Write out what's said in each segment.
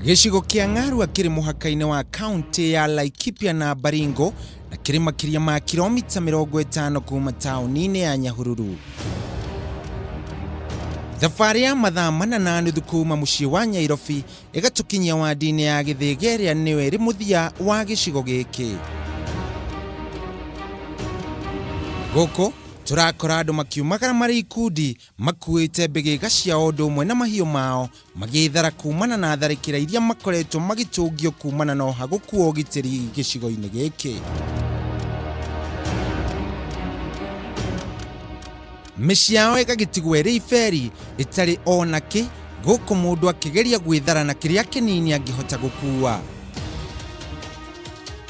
Gĩcigo kĩa Ng'arua kĩrĩ mũhaka-inĩ wa kaunti ya Laikipia na Baringo na kĩrĩ makĩria ma kilomita 50 kuma taũni-inĩ ya Nyahururu. Thabarĩ ya mathaa mana na nuthu kuma mũciĩ wa Nyairobi ĩgatũkinyia wandi-inĩ ya Gĩthĩga ĩrĩa nĩyo ĩrĩ mũthia wa gĩcigo gĩkĩ. Gũkũ tũrakora andũ makiumagara marĩ ikundi makuĩte mbĩgĩga ciao ũndũ ũmwe na mahiũ mao magĩthara kumana na tharĩkĩra iria makoretwo magĩtũngio kumana na ũhagũku wa ũgitĩri gĩcigo-inĩ gĩkĩ. Mĩciĩ yao ĩgagĩtigwo ĩrĩ iberi ĩtarĩ o na kĩ, gũkũ mũndũ akĩgeria gwĩthara na kĩrĩa kĩnini angĩhota gũkua.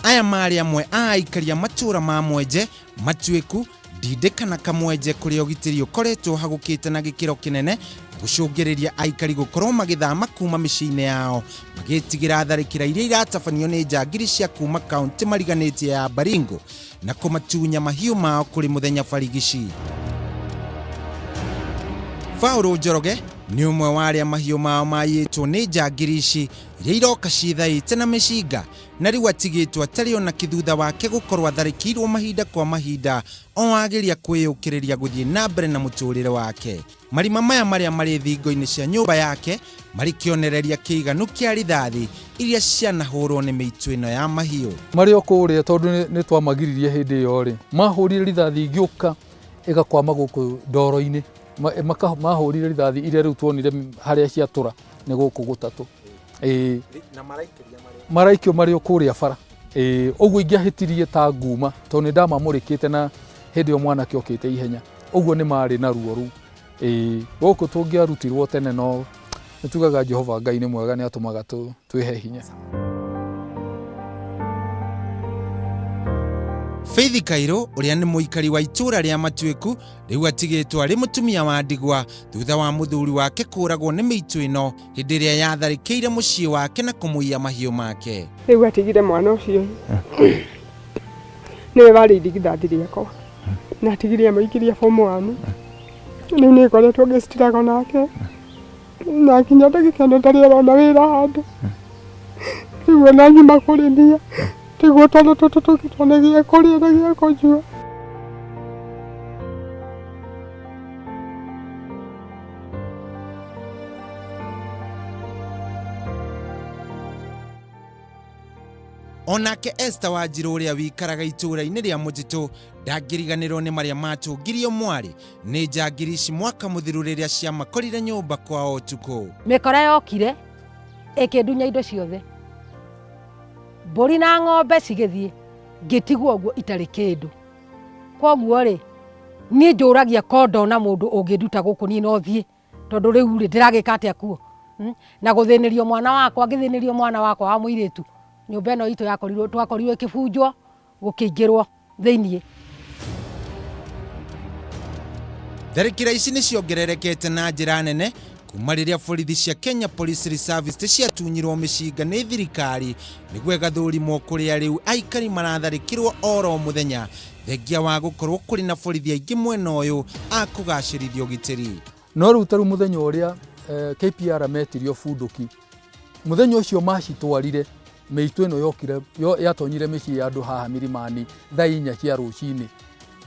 Aya marĩ amwe a aikari a matũũra ma Mwenje, Matuĩku, Ndindĩ kana Kamwenje kũrĩa ũgitĩri ũkoretwo ũhagũkĩte na gĩkĩro kĩnene na gũcũngĩrĩria aikari gũkorwo magĩthama kuma mĩciĩ-inĩ yao magĩtigĩra tharĩkĩra iria iratabanio nĩ njangiri cia kuma kaunti mariganĩtie ya Baringo na kũmatunya mahiũ mao kũrĩ mũthenya barigici. Paul Njoroge nĩ ũmwe wa arĩa mahiũ mao mayĩtwo nĩ njangiri ici iria iroka ciĩthaĩte na mĩcinga na rĩu atigĩtwo atarĩ ona kĩ thutha wake gũkorwo atharĩkĩirwo mahinda kwa mahinda o ageria kwĩyũkĩrĩria gũthiĩ na mbere na mũtũrĩre wake. Marima maya marĩa marĩ thingo-inĩ cia nyũmba yake marĩ kĩonereria kĩiganu kĩa rithathi iria cianahũrwo nĩ mĩitũ ĩno ya mahiũ. Marĩ o kũrĩa tondũ nĩ twamagiririe hĩndĩ ĩyo rĩ, mahũrire rithathi igĩũka ĩgakwama gũkũ ndoro-inĩ. Mahũrire rithathi iria rĩu tuonire harĩa ciatũra nĩ gũkũ gũtatũ. Ĩĩ. Na maraikĩria marĩ? Maraikio marĩ o kũrĩa bara. Ĩĩ, ũguo ingĩahĩtirie ta nguma tondũ nĩ ndamamũrĩkĩte na hĩndĩ ĩyo mwanake okĩte ihenya. Ũguo nĩ marĩ na ruo rũu. Ĩĩ, gũkũ tũngĩarutirwo tene no nĩ tugaga Jehova Ngai nĩ mwega nĩ atũmaga twĩhe hinya. Faith Kairũ ũrĩa nĩ mũikari wa itũũra rĩa Matuĩku rĩu atigĩtwo arĩ mũtumia wa ndigwa thutha wa mũthuri wake kũragwo nĩ mĩitũ ĩno hĩndĩ ĩrĩa yatharĩkĩire mũciĩ wake na kũmũiya mahiũ make. Rĩu atigire mwana ũcio nĩwe warĩ irigithathi rĩakwa na atigire amũingĩria form one. Rĩu nĩ ngoretwo ngĩ struggle nake na nginya ndagĩka ĩno ndarĩ arona wĩra handũ. Rĩu ona nyuma kũrĩmia nĩguo twana tũtũ tũngĩ tuone gĩa kũrĩa na gĩa kũnyua. Onake Esther Wanjirũ ũrĩa wikaraga itũũra-inĩ rĩa Mũtitũ ndangĩriganĩrwo nĩ marĩa matũngirio mwarĩ nĩ njangiri ici mwaka mũthiru rĩrĩa ciamakorire nyũmba kwao ũtukũ. Mĩkora yokire ĩkĩndunya indo ciothe, mbũri na ng'ombe cigĩthiĩ, ngĩtigwo ũguo itarĩ kĩndũ. Kwoguo rĩ, niĩ njũragia ko ndona mũndũ ũngĩnduta gũkũ niĩ no thiĩ. Tondũ rĩu rĩ, ndĩragĩka atĩa kuo? Na gũthĩnĩrio mwana wakwa, ngĩthĩnĩrio mwana wakwa wa mũirĩtu, nyũmba ĩno itũ yakorirwo, twakorirwo ĩkĩbunjwo, gũkĩingĩrwo thĩiniĩ. Tharĩkĩra ici nĩ ciongererekete na njĩra nene kuma rĩrĩa borithi cia Kenya Police Service ciatunyirwo mĩcinga nĩ thirikari nĩguo ĩgathũrimwo kũrĩa rĩu aikari maratharĩkĩrwo oro mũthenya thengia wa gũkorwo kũrĩ na borithi aingĩ mwena ũyũ a kũgacĩrithia ũgitĩri. No rĩu ta rĩu mũthenya ũrĩa KPR metirio bunduki, mũthenya ũcio macitwarire mĩitũ ĩno yokire yatonyire mĩciĩ ya andũ haha Milimani thaa inya cia rũcinĩ,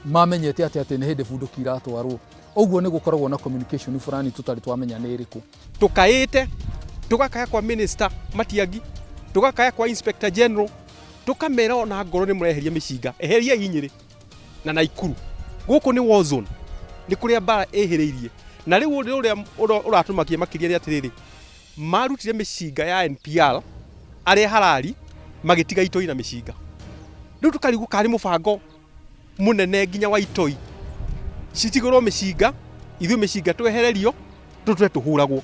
mamenyete atĩ atĩ nĩ hĩndĩ bunduki iratwarwo. Ũguo nĩ gũkoragwo na communication fulani tũtarĩ twamenya nĩ ĩrĩkũ. Tũkaĩte, tũgakaya kwa Minister Matiang'i, tũgakaya kwa Inspector General, tũkamera ona ngorwo nĩ mũreheria mĩcinga, eheriai Nyĩrĩ na Naikuru. Gũkũ nĩ war zone, nĩ kũrĩa mbara ĩhĩrĩirie. Na rĩu ũndũ ũrĩa ũratũmakia makĩria nĩ atĩrĩrĩ, marutire mĩcinga ya NPR arĩa harari magĩtiga itoi na mĩcinga. Rĩu tũkarigwo karĩ mũbango mũnene nginya wa itoi citigũrwo mĩcinga, ithuĩ mĩcinga twehererio tũtwe tũhũragwo.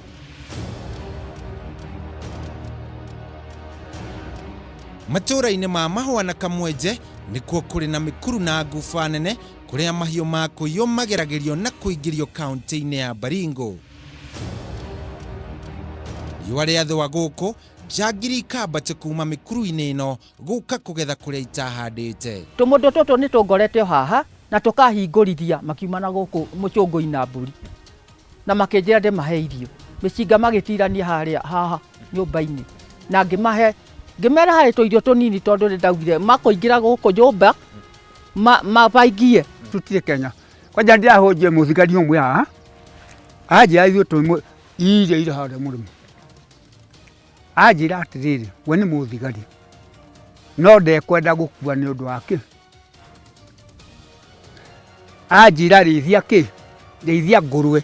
Matũũra-inĩ ma Mahũa na Kamwenje nĩkuo kũrĩ na mĩkuru na nguba nene kũrĩa mahiũ ma kũiywo mageragĩrio na kũingĩrio kaunti-inĩ ya Baringo. Riũa rĩathũa gũkũ, njangiri ikambate kuma mĩkuru-inĩ ĩno gũka kũgetha kũrĩa itahandĩte. Tũmũndũ tũtũ nĩ tũngorete o haha na tũkahingũrithia makiuma na gũkũ mũcũngũ-inĩ na mbũri na makĩnjĩra ndĩmahe irio. Mĩcinga magĩtirania harĩa haha nyũmba-inĩ. Na ngĩmahe ngĩmera harĩ tũirio tũnini tondũ nĩ ndaugire makũingĩra gũkũ nyũmba mabaingie. Tutirĩ Kenya kwanja ndĩrahũnjire mũthigari ũmwe haha anjĩra ithuĩ twĩ irio irĩ harĩa mũrĩmo anjĩra atĩrĩrĩ we nĩ mũthigari no ndekwenda gũkua nĩ ũndũ wa kĩ anjĩra rĩithia kĩ rĩithia ngũrwe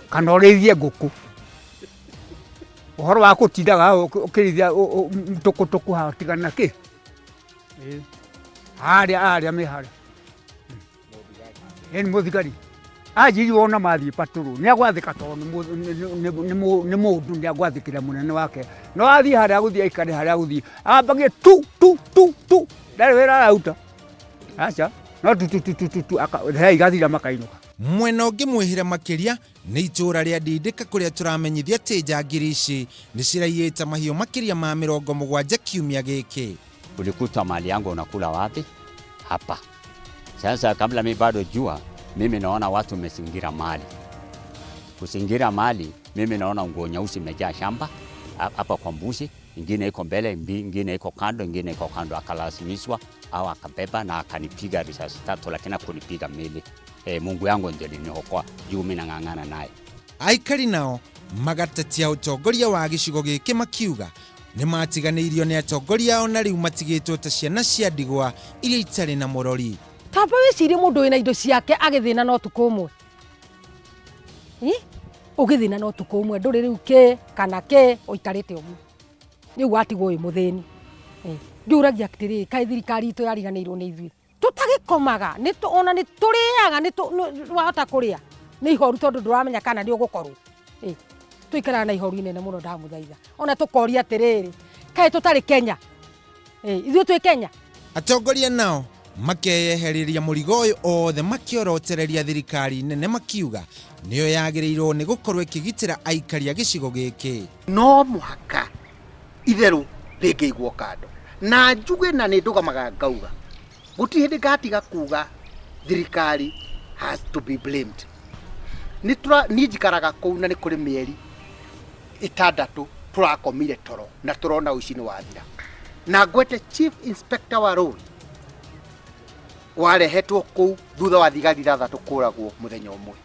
kana ũrĩithie ngũkũ ũhoro wa gũtindaga ũkĩrĩithia tũkũ haha tigana kĩ harĩa harĩa me harĩa nĩ mũthigari anjĩrire ona mathiĩ patũrũ nĩ agwathĩka tondũ nĩ mũndũ nĩ agwathĩkĩra mũnene wake no athiĩ harĩa agũthiĩ aikare harĩa agũthiĩ ambagie tu tu tu tu ndarĩ wĩra araruta aca no tu tu tu tu tu tu he igathira makainũka. Mwena ũngĩ mwĩhĩre makĩria nĩ itũũra rĩa Ndindĩka kũrĩa tũramenyithia atĩ njangiri ici nĩ ciraiyĩte mahiũ makĩria ma 70 kiumia gĩkĩ. Ulikuta mali yangu unakula wapi? Hapa. Sasa kabla mimi bado jua, mimi naona watu wamezingira mali. Kuzingira mali, mimi naona nguo nyeusi imejaa shamba hapa kwa mbuzi, ingine iko mbele, ingine iko kando, ingine iko kando. Akalazimishwa au akabeba na akanipiga risasi 3, lakini hakunipiga mili. Mungu yangu ndiye aliniokoa juu mimi nang'ang'ana naye. Aikari nao magatetia ũtongoria wa gĩcigo gĩkĩ makiuga nĩ matiganĩirio nĩ atongoria ao na rĩu matigĩtwo ta ciana cia ndigwa iria itarĩ na mũrori. Tamba wĩcirie mũndũ wĩna indo ciake agĩthĩna no ũtukũ ũmwe. Ũgĩthĩna no ũtukũ ũmwe ndũrĩ rĩu kĩ kana kĩ ũikarĩte ũguo. Rĩu watigwo wĩ mũthĩni. Njũragia atĩrĩrĩ, kaĩ thirikari itũ yariganĩirwo nĩ ithuĩ? Tũtagĩkomaga, ona nĩ tũrĩaga, nĩ wahota kũrĩa. Nĩ ihoru tondũ ndũramenya kana nĩ ũgũkorwo. Tũikaraga na ihoru inene mũno ndamũthaitha. Ona tũkoria atĩrĩrĩ, kaĩ tũtarĩ Kenya? Ithuĩ twĩ Kenya? Atongoria nao makeyehereria mũrigo ũyũ othe makĩorotereria thirikari nene makiuga nĩyo yagĩrĩirwo nĩ gũkorwo ĩkĩgitĩra aikari a gĩcigo gĩkĩ. No mũhaka itherũ rĩngĩigwo kando na njuge na nĩ ndũgamaga ngauga gũtirĩ hĩndĩ ngatiga kuga thirikari has to be blamed. Niĩ njikaraga kũu na nĩ kũrĩ mĩeri 6 tũrakomire toro na tũrona ũici nĩ wathira. Na ngwete Chief Inspector wa Road warehetwo kũu thutha wa thigari 6 kũragwo mũthenya ũmwe.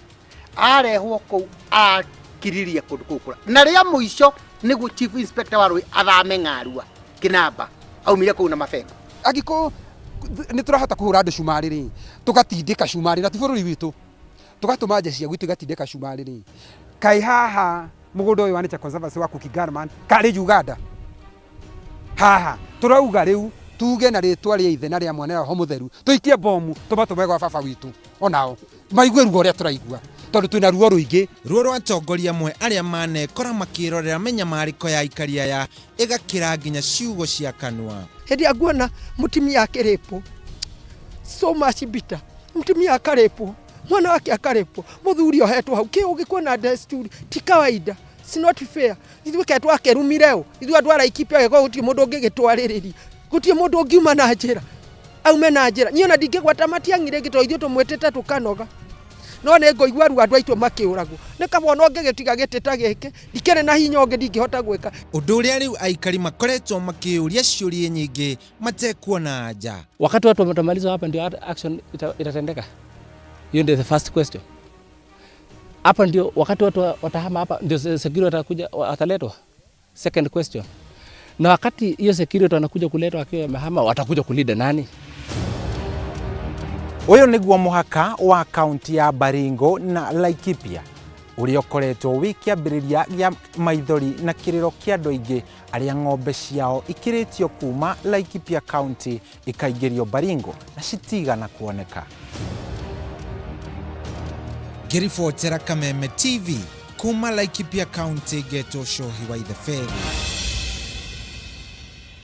Arehwo kũu akiririe kũndũ kũu kũra. Na rĩa mũico nĩguo Chief Inspector wa Road athame ng'arua kĩnamba aumire kũu na mabengo. Angĩkorwo nĩ tũrahota kũhũra andũ cumarĩ rĩ, tũgatindĩka cumarĩ na ti bũrũri witũ, tũgatũma jeshi ya gwitũ ĩgatindĩka cumarĩ rĩ, kaĩ haha mũgũnda ũyũ wa Nature Conservancy wa Kuki Garman karĩ Uganda haha tũrauga rĩu tuge na rĩtwa rĩa ithe na rĩa mwana Roho Mũtheru tũikie bomu tũmatũme gwa baba witũ onao maigue ruo ũrĩa tũraigua tondũ twĩna ruo rũingĩ. Ruo rwa atongoria amwe arĩa manekora makĩrorera mĩnyamarĩko ya aikari aya ĩgakĩra nginya ciugo cia kanua. Hĩndĩ ĩrĩa nguona mũtumia akĩrĩpwo so much bitter, mũtumia akarĩpwo, mwana wake akarĩpwo, mũthuri ohetwo hau, kĩ ũngĩkuona desturi ti kawaida. It's not fair. Ithuĩ kaĩ twakerumire ũ? Ithuĩ andũ a Laikipia angĩkorwo gũtirĩ mũndũ ũngĩgĩtwarĩrĩria, gũtirĩ mũndũ ũngiuma na njĩra, aume na njĩra. Niĩ ona ndingĩgwata Matiang'i rĩngĩ tondũ ithuĩ tũmwĩtĩte tũkanoga. No nĩ ngũigua ruo andũ aitũ makĩũragwo. Nĩ kaba ona ũngĩgĩtiga gĩtĩ ta gĩkĩ, ndikĩrĩ na hinya ũngĩ ndingĩhota gwĩka. Ũndũ ũrĩa rĩu aikari makoretwo makĩũria ciũria nyingĩ matekuona anja. Wakati watu watamalizwa hapa ndio action itatendeka. Hiyo ndio the first question. Hapa ndio wakati watu watahama hapa ndio security watakuja wataletwa. Second question. Na wakati hiyo security wanakuja kuletwa wakiwa wamehama watakuja kulinda nani? Ũyũ nĩguo mũhaka wa kaunti ya Baringo na Laikipia ũrĩa ũkoretwo wĩ kĩambĩrĩria gĩa maithori na kĩrĩro kĩa andũ aingĩ arĩa ng'ombe ciao ikĩrĩtio kuma Laikipia County ikaingĩrio Baringo na citigana kuoneka. Ngĩribotera Kameme TV kuma Laikipia County, ngetwo Cohi wa Itheberi.